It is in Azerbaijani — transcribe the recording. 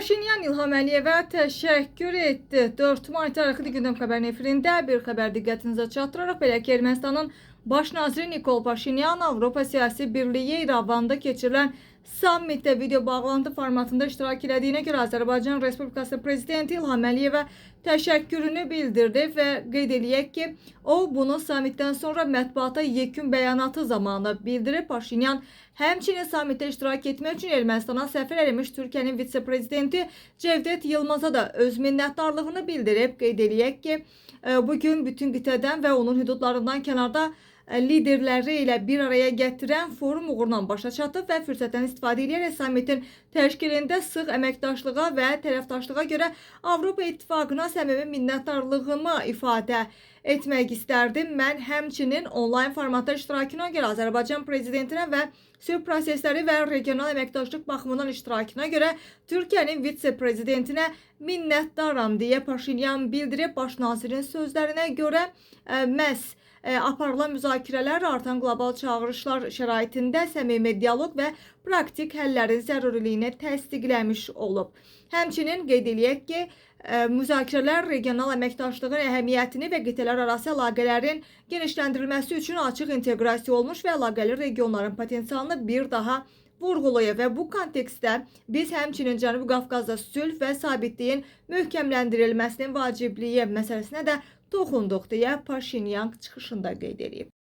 Paşinyan İlham Əliyevə təşəkkür etdi. 4 may tarixli gündəm xəbərin efirində bir xəbər diqqətinizə çatdıraraq, belə ki, Ermənistanın baş naziri Nikol Paşinyan Avropa Siyasi Birliyi İrəvanda keçirilən sammitdə video bağlantı formatında iştirak elədiyinə görə Azərbaycan Respublikası Prezidenti İlham Əliyevə təşəkkürünü bildirdi və qeyd eləyək ki, o bunu sammitdən sonra mətbuata yekun bəyanatı zamanı bildirib. Paşinyan həmçinin sammitdə iştirak etmək üçün Ermənistana səfər eləmiş Türkiyənin vitse-prezidenti Cevdet Yılmaza da öz minnətdarlığını bildirib. Qeyd eləyək ki, bugün bütün qitədən və onun hüdudlarından kənarda liderləri ilə bir araya gətirən forum uğurla başa çatıb və fürsətdən istifadə edərək sammitin təşkilində sıx əməkdaşlığa və tərəfdaşlığa görə Avropa İttifaqına səmimi minnətdarlığımı ifadə etmək istərdim. Mən həmçinin onlayn formatda iştirakına görə Azərbaycan prezidentinə və sülh prosesləri və regional əməkdaşlıq baxımından iştirakına görə Türkiyənin vitse-prezidentinə minnətdaram deyə Paşinyan bildirib. Baş nazirin sözlərinə görə məhz aparılan müzakirələr artan qlobal çağırışlar şəraitində səmimi dialoq və praktik həllərin zəruriliyini təsdiqləmiş olub. Həmçinin qeyd eləyək ki, müzakirələr regional əməkdaşlığın əhəmiyyətini və qitələr arası əlaqələrin genişləndirilməsi üçün açıq inteqrasiya olmuş və əlaqəli regionların potensialını bir daha vurğulayır və bu kontekstdə biz həmçinin Cənubi Qafqazda sülh və sabitliyin möhkəmləndirilməsinin vacibliyi məsələsinə də toxunduq deyə Paşinyan çıxışında qeyd eləyib.